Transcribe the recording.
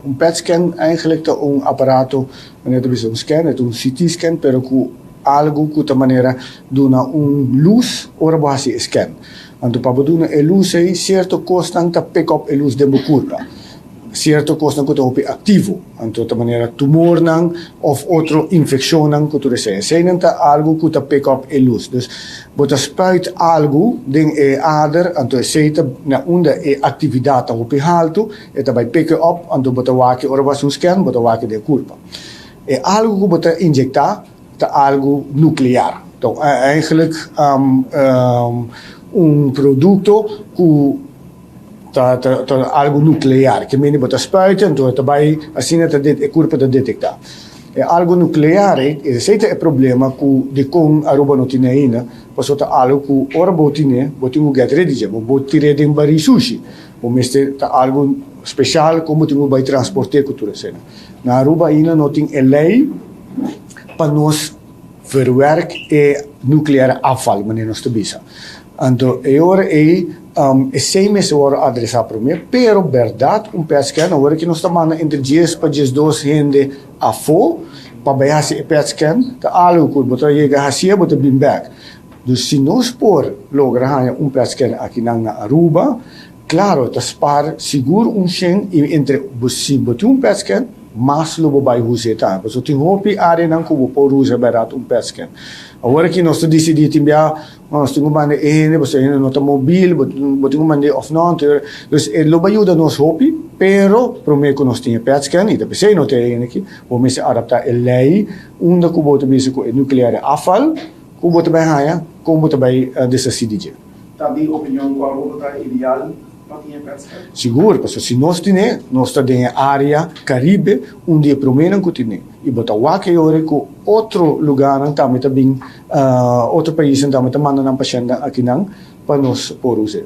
Un PET scan eigenlijk ta un aparato, manera ta bisa un scan, e ta un CT scan, pero ku algu ku ta manera duna un lus ora bo hasi e scan. Anto pa bo duna e lus ei, sierto kosnan ta pick up e lus den bo kurpa. Sierto kosnan ku ta hopi aktivo, anto ta manera tumornan òf otro infekshonnan ku tur esei. Eseinan ta algu ku ta pick up e lus. Dus bo ta spuit algu den e ader, anto esei ta na unda e aktividat ta hopi haltu, e ta bai pick e up, anto bo ta wak ora bo hasi un scan, bo ta wak den e kurpa. E algu ku bo ta injektá ta algu nuklear. Anto eigenlijk un produkto ku. Ta ta ta algo nuclear, ke mende bo ta spuiten, anto e ta bai asina ta e kurpa ta detektá. E algo nuclear ei, esei ta e problema ku dikon Aruba no tine ainda, pasobra ta algo ku ora bo tine, bo tin ku get ready dje, bo bo tir'é den barí sushi, bo mester ta algo speshal kon bo tin ku bai transport'é ku tur esei. Na Aruba ainda no tin e lei pa nos verwerk e nuclear afval, manera nos ta bisa. Anto e ora ei esei mester wòrdu adresá promé, pero bèrdat un pet scan awor aki nos ta manda entre dies pa diesdos hende afó pa bai hasi e pet scan ta algu ku bo ta yega hasié bo ta bin bèk. Dus si nos por logra haña un pet scan akinan na Aruba, klaro ta spar sigur un shen i entre si bo tin un pet scan mas lo bo bai hus'é tambe pasobra tin hopi áreanan ku bo por usa bèrdat un pet scan. Awor aki nos ta disidí tin bia. Nos tin ku manda e hende pasobra e hende no ta mobil, bo tin ku mand'é òf no. Dus e lo bai yuda nos hopi, pero promé ku nos tin e pet scan, i ta p'esei no ta e hende aki, bo mester adaptá e lei unda ku bo ta bisa ku e nuklear e afval ku bo ta bai haña, kon bo ta bai deshasí di dje. Ta di opinion ku Aruba ta ideal pa tin e pet scan? Sigur, pasobra si nos tin'é, nos ta den e área Karibe un di e proménan ku tin'é. I bo ta wak e ora ku otro lugánan tambe ta bin. Otro paisnan tambe ta manda nan pashentnan akinan pa nos por us'é.